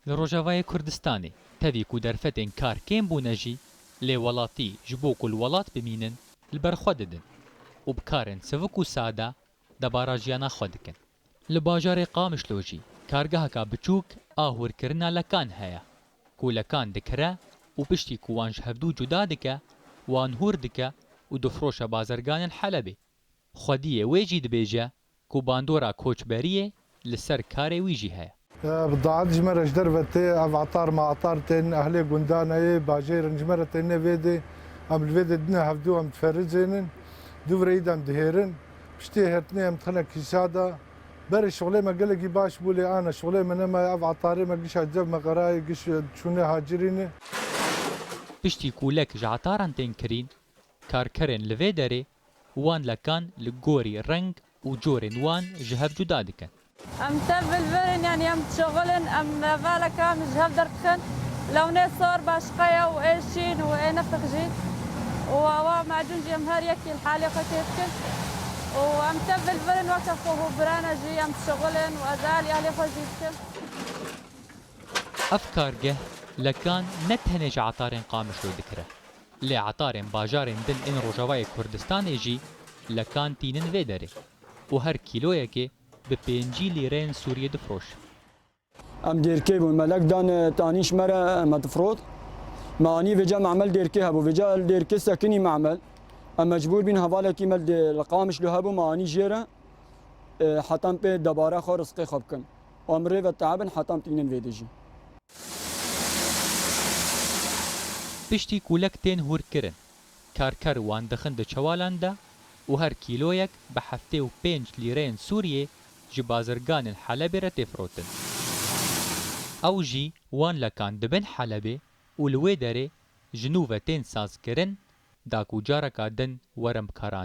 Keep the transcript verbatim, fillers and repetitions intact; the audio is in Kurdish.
Li Rojavayê Kurdistanê tevî ku derfetên kar kêm bûne jî, lê welatî ji bo ku li welat bimînin, li ber xwe didin û bi karên sivik û sade debara jiyana xwe dikin. Li bajarê Qamişlo jî kargeheka biçûk a hûrkirina lekan heye, ku lekan dikire û piştî ku wan ji hevdû cuda dike, wan hûr dike û difroşe bazirganên Helebê. Xwediyê wê jî dibêje ku bandora koçberiyê li ser karê wî jî heye. Bidaet ji me re ji derve tê, ev etar me etar tên, ehlê gundan ê, bajêr in ji me re têne vê dê. Em li vê dê dine hevdû em difericênin, dû vireyî de em dihêrin. Piştî hêrtinê em dixine kîşa de. Berê şixulê me gelekî baş bû lê ana şixulê me nemaye, ev etarê me gişa cev me qerayê, giş çûne hacirî ne. Piştî ku lek ji etaran tên kirîn, karkerên li vê derê wan lekan li gorî reng û corên wan ji hev cuda dikin. Em tev li vir in, yanî em dişixulin, em valeka em ji hev derdixin. Lewnê sor başqa ye û ê şîn û ê nefix jî. Û awa macûn jî em her yekî li halê xwe tê dikin. Û em tev li vir in weke xwe û birana jî em dişixulin û ez alî alê xwe jî dikim. Ev kargeh lekan ne tenê ji etarên Qamişlo dikire. Lê etarên bajarên din ên Rojavayê Kurdistanê jî lekan tînin vê derê û her kîloyekê bi pêncî lîreyên Sûriyê difroşin. Em dêrkê bûn, me lek dan, e, tanî ji me re me difrot. Me anî vêca memel dêrkê hebû. Vêca li dêrkê sekinî memel. Em mecbûr bîn hevalekî me li dê-, li Qamişlo hebû, me anî jê re, e, heta em pê debara xwe, rizqê xwe bikin. Û em rê ve teebin heta em tînin vê dê jî. Piştî ku lek tên hûrkirin, karker wan dixin di çewalan de û her kîloyek bi heftê û pênc lîreyên Sûriyê ji bazirganên Helebê re tê firotin. Ew jî wan lekan dibin Helebê û li wê derê ji nû ve tên sazkirin, da ku careka din werin bi karan.